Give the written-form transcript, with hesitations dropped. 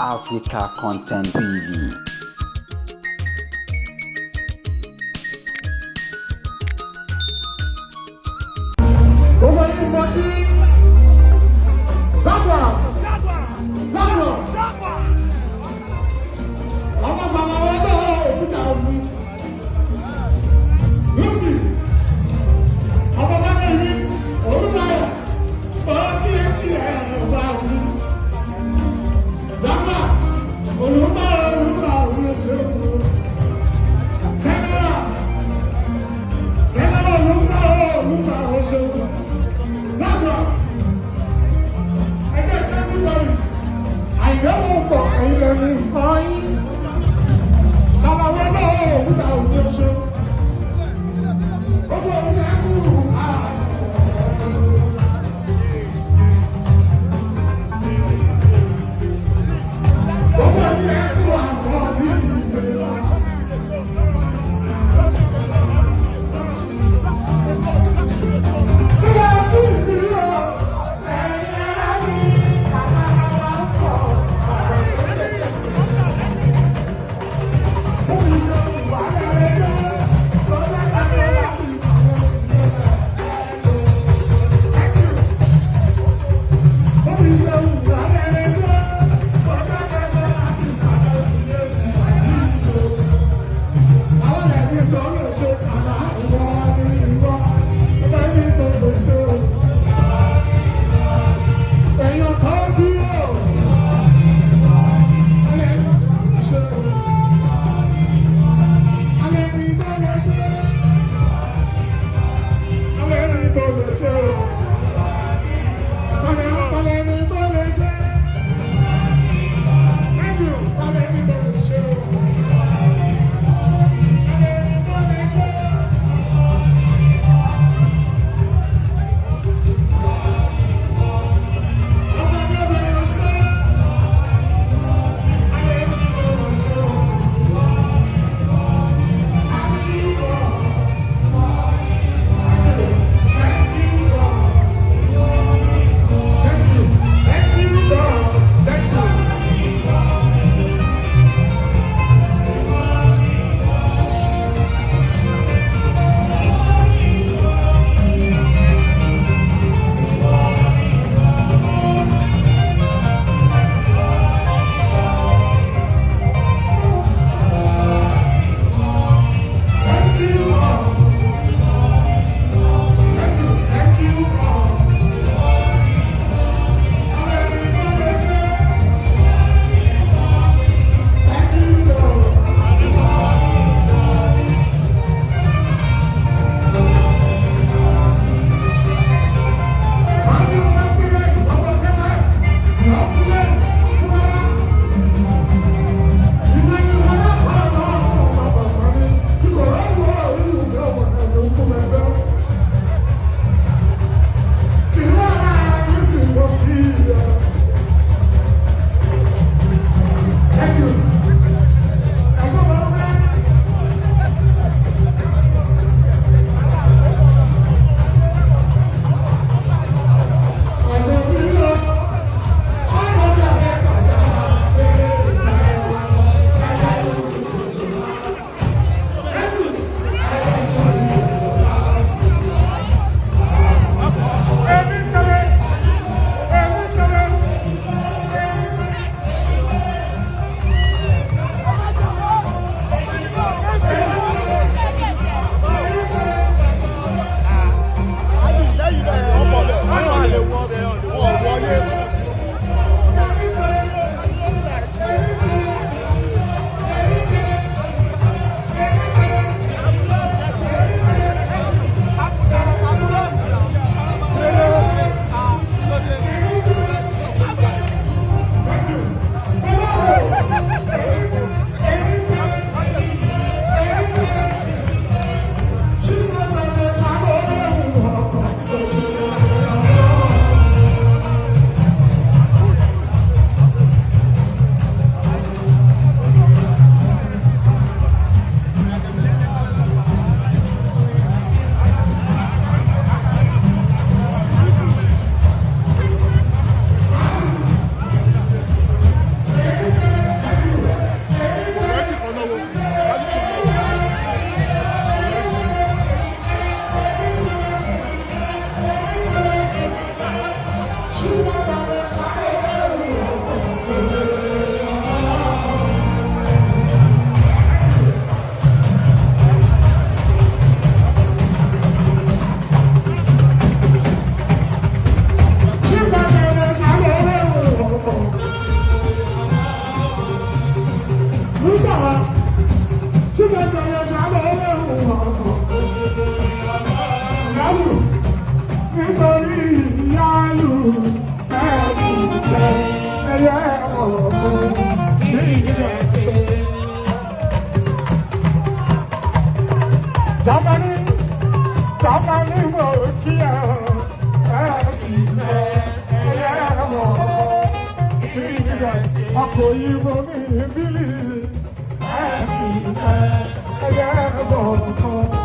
Africa Content TV. Gbogbo yín mọ kí Jaguar, Jaguar, ọmọ sàlàwọ́ náà òkúta omi Lucy, ọmọ bàbá mi olùbáyà mọ kí ẹ kí ẹ ọba mi Jaguar, olùbáyà, olùbáyà omi ṣe é wò. General, General, olùbáyà, olùbáyà ṣe é wò. Jaguar, ẹ jẹ́ kí everybody àìdánwò pọ̀, ẹ̀yin lẹ́nu nǹkan yín. Sàlàwé náà òkúta òní oṣù. Gbogbo òun yẹn kú. Gbogbo òun yẹn kú àbọ̀ bí ìgbé wa. Kílẹ̀ tí ìbí o, ẹ̀yin ará mi, kàṣàkàṣà ń pọ̀. Fún mi ṣe wà lẹ́rẹ̀ẹ́ lọ́jọ́ kan láti ìsàlẹ̀. Ọkọ̀ òyìnbó mi bílí ẹ̀ ti sẹ́ ẹ̀yẹ bọ̀ kan.